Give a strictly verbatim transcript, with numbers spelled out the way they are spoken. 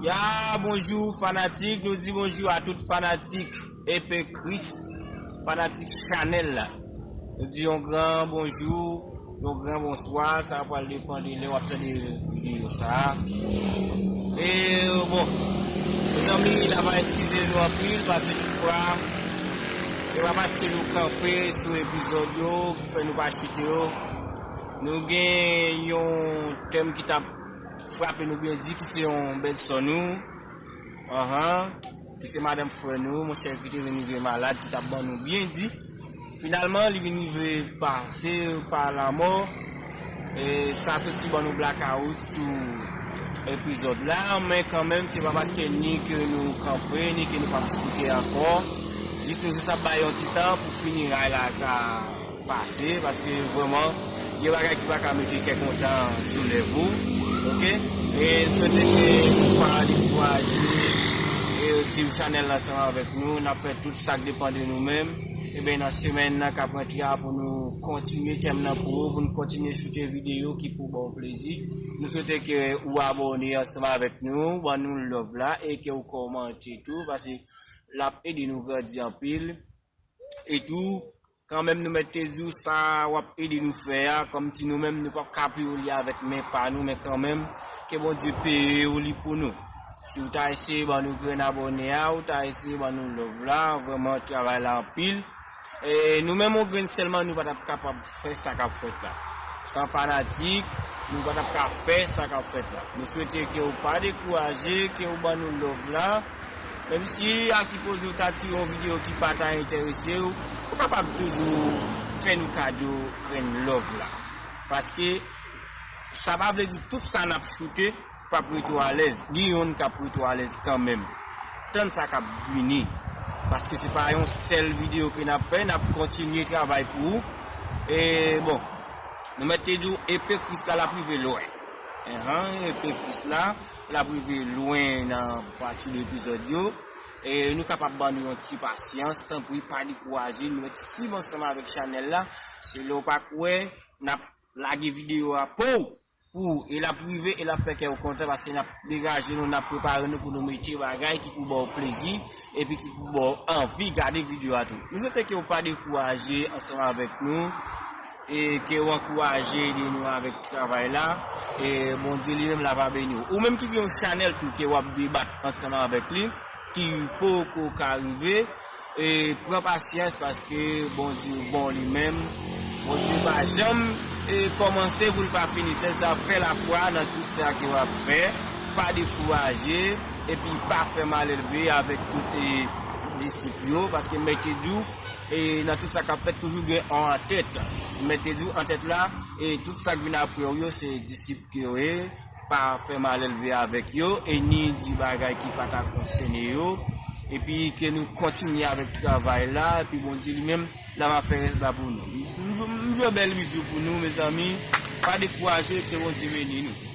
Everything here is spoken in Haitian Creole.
Ya, bonjou fanatik, nou di bonjou a tout fanatik Epe Kris, fanatik chanèl la. Nou di yon gran bonjou, yon gran bonswa, sa pral depann de lè w ap tande videyo sa a. E, bon, mezanmi, n ap eskize nou anpil, paske tout fwa, se pa paske nou kanpe sou epizòd yo, ki fè nou pa chute yo. Nou gen yon tèm ki t ap frape nou byen di, ki se yon bèlsè nou, anhan, ki se madanm frè nou, monchè, ki te vin rive malad, ki t ap ban nou byen di. Finalman, li vin rive pase pa lanmò. E sa soti ban nou blakawout sou epizòd la, men kanmenm, se pa paske ni ke nou kanpe, ni ke nou p ap chute ankò. Jis nou jis ap bay yon ti tan pou finiray la ka pase, paske vrèman, gen bagay ki pa ka mete kè kontan sou lèv ou, oke? E swete ke nou pa dekouraje, e swiv chanèl la ansanm avèk nou, n ap fè tout sa k depann de nou menm. Ebyen, nan semèn nan k ap rantre a, pou nou kontinye tèm nan pou ou, pou nou kontinye choute videyo ki pou ba w plezi. Nou swete ke ou abòne ansanm avèk nou, ban nou love la, e ke ou kòmante tou, paske l ap ede nou grandi anpil. E tou, kanmenm nou mèt te di w sa w ap ede nou fè a, kòmsi nou menm nou p ap ka peye w li avèk men pa nou, men kanmenm, ke Bondye peye w li pou nou. Si w ta eseye ban nou grenn abòne a, ou ta eseye ban nou love la, vrèman travay la anpil. E nou menm yon grenn sèlman nou pa t ap kapab fè sa k ap fèt la. San fanatik, nou pa t ap ka fè sa k ap fèt la. Nou swete ke w pa dekouraje, ke w ban nou love la. Menm si a sipoze nou ta tire yon videyo ki pa ta enterese w, ou kapab toujou fè nou kado grenn love la. Paske sa pa vle di tout sa n ap choute p ap rete w alèz. Gen yonn k ap rete w alèz kanmenm. Tann sa k ap vini. Paske se pa yon sèl videyo ke n ap fè, n ap kontinye travay pou ou. E bon, nou mèt te di w, Epe Kris la, l ap rive lwen. Enhan, Epe Kris la, l ap rive lwen nan pati de epizòd yo. E nou kapab ban nou yon ti pasyans, tanpri, pa dekouraje, nou mèt swiv ansanm avèk chanèl la. Se lè w pa kwè, n ap lage videyo a pou ou, pou ou. E l ap rive, e l ap fè kè w kontan, paske n ap degaje nou, n ap prepare nou pou nou mete bagay ki pou ba w plezi, epi ki pou ba w anvi gade videyo a tou. Nou swete ke w pa dekouraje ansanm avèk nou, e ke w ankouraje ede nou avèk travay la, e Bondye li menm l ava beni w. Ou menm ki gen yon chanèl tou ke w ap debat ansanm avèk li, ki poko ka rive, e pran pasyans paske Bondye bon li menm. Bondye pa janm, e kòmanse pou l pa fini. Sèl sa, fè lafwa nan tout sa ke w ap fè. Pa dekouraje, epi pa fè malelve avèk tout, e, disip yo, paske mèt te di w, e nan tout sa k ap fèt, toujou gen on antèt. Mèt te di w antèt la, e tout sa k vin apre w yo, se disip ke yo ye. Pa fè malelve avèk yo, e ni di bagay ki pa ta konsène yo. Epi ke nou kontinye avèk travay la, epi Bondye li menm, l ava fè rès la pou nou. M, m, m jwe bèl bizou pou nou, mezanmi. Pa dekouraje, ke Bondye beni nou.